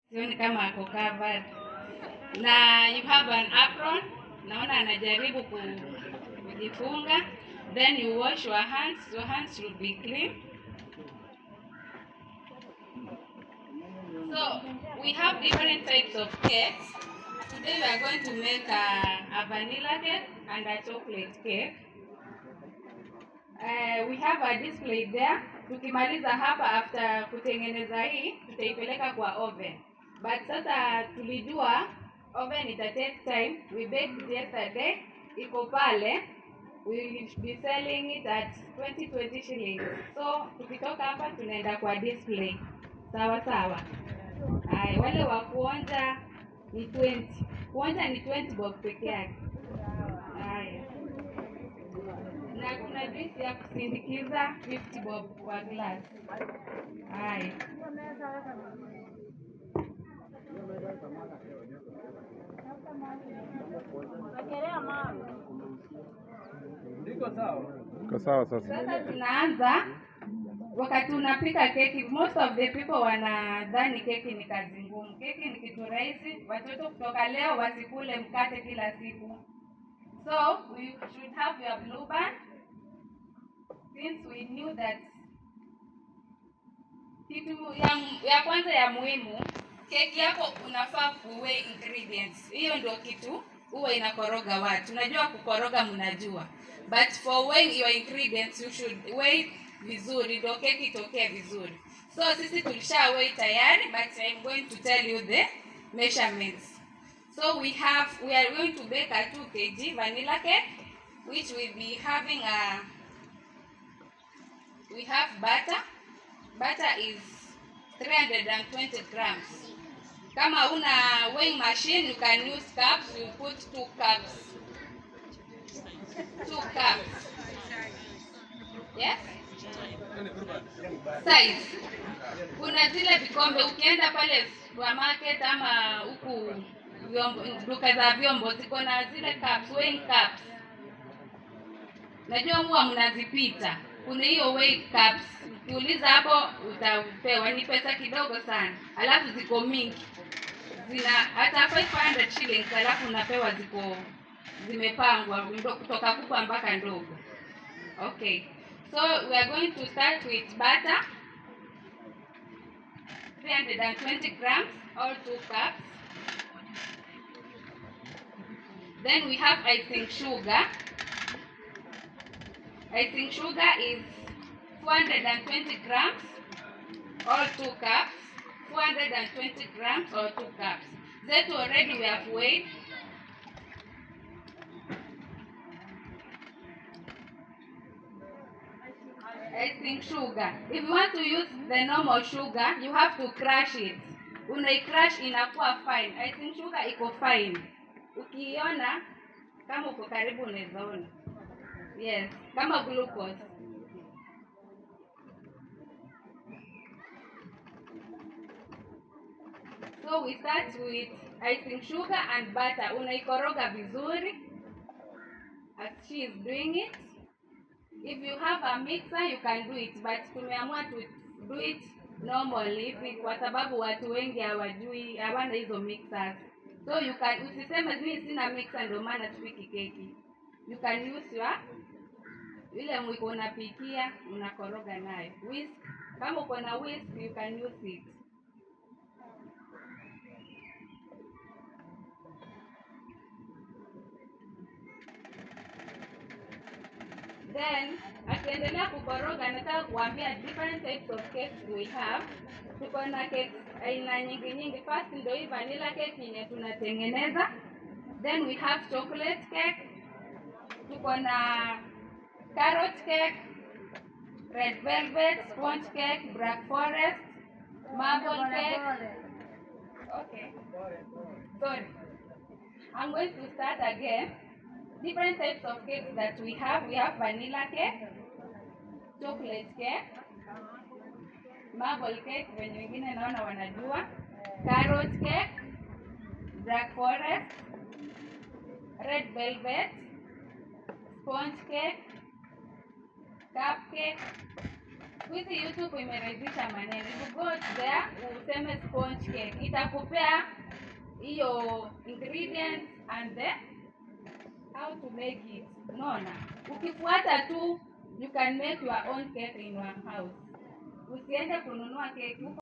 Sioni kama ako covered. Na you have an apron. Naona anajaribu kujifunga. Then you wash your hands. Your hands should be clean. So we have different types of cakes. Today we are going to make a vanilla cake and a chocolate cake. We have a display there. Tukimaliza hapa after kutengeneza hii, tutaipeleka kwa oven. But sasa tulijua oven ita take time. We baked yesterday. Iko pale. We will be selling it at 20 shillings. So tukitoka hapa tunaenda kwa display. Sawa sawa. Ay, wale wa kuonja ni 20. Kuonja ni 20 bob peke yake. Haya. Na kuna juice ya kusindikiza 50 bob kwa glass. Haya. Iko sawa sasa. Sasa tunaanza. Wakati unapika keki, most of the people wanadhani keki ni kazi ngumu. Keki ni kitu rahisi. Watoto kutoka leo wasikule mkate kila siku. So we should have your blue band. Since we knew that kitu ya kwanza ya muhimu, keki yako unafaa kuweigh ingredients. Hiyo ndio kitu huwa inakoroga watu. Unajua kukoroga mnajua. But for weighing your ingredients you should weigh vizuri ndio keki itokee vizuri. So sisi tulisha weigh tayari, but I'm going to tell you the measurements. So we are going to bake a 2 kg vanilla cake, which will be having a, we have butter. Butter is 320 grams. Kama una weighing machine, you can use cups. You put 2 cups. 2 cups. Yes? Size. Kuna zile vikombe ukienda pale supermarket ama huku vyombo, duka za vyombo ziko na zile cups, weighing cups. Najua huwa mnazipita. Kuna hiyo weighing cups. Ukiuliza hapo utapewa, ni pesa kidogo sana. Alafu ziko mingi. Zina hata 500 shillings, alafu unapewa ziko zimepangwa kutoka kubwa mpaka ndogo. Okay. So we are going to start with butter. 320 grams or 2 cups. Then we have icing sugar. Icing sugar is 420 grams or 2 cups. 420 grams or 2 cups. That already we have weighed. Icing sugar. If you want to use the normal sugar, you have to crush it. Unai crush inakuwa fine. Icing sugar iko fine. Ukiiona kama uko karibu unaweza ona. Yes, kama glucose. So we start with icing sugar and butter. Unaikoroga vizuri as she is doing it. If you have a mixer you can do it, but tumeamua to do it normally kwa sababu watu wengi hawajui, hawana hizo mixers. So you can, usiseme mimi sina mixer ndio maana tupiki keki. You can use your ile mwiko unapikia, unakoroga nayo. Whisk, kama uko na whisk you can use it. Then akiendelea kukoroga, nataka kuambia different types of cakes we have. Tuko na cakes aina nyingi nyingi. First ndio hii vanilla cake yenye tunatengeneza. Then we have chocolate cake. Tuko na carrot cake, red velvet, sponge cake, black forest, marble cake. Okay. Sorry. I'm going to start again. Different types of cakes that we have. We have vanilla cake, chocolate cake, marble cake, wenye wengine naona wanajua, carrot cake, black forest, red velvet, sponge cake, cupcake, Siku hizi YouTube imerahisisha maneno. If you go there useme sponge cake, itakupea hiyo ingredients and the how to make it. Unaona, ukifuata tu, you can make your own cake in your house. Usiende kununua keki huko.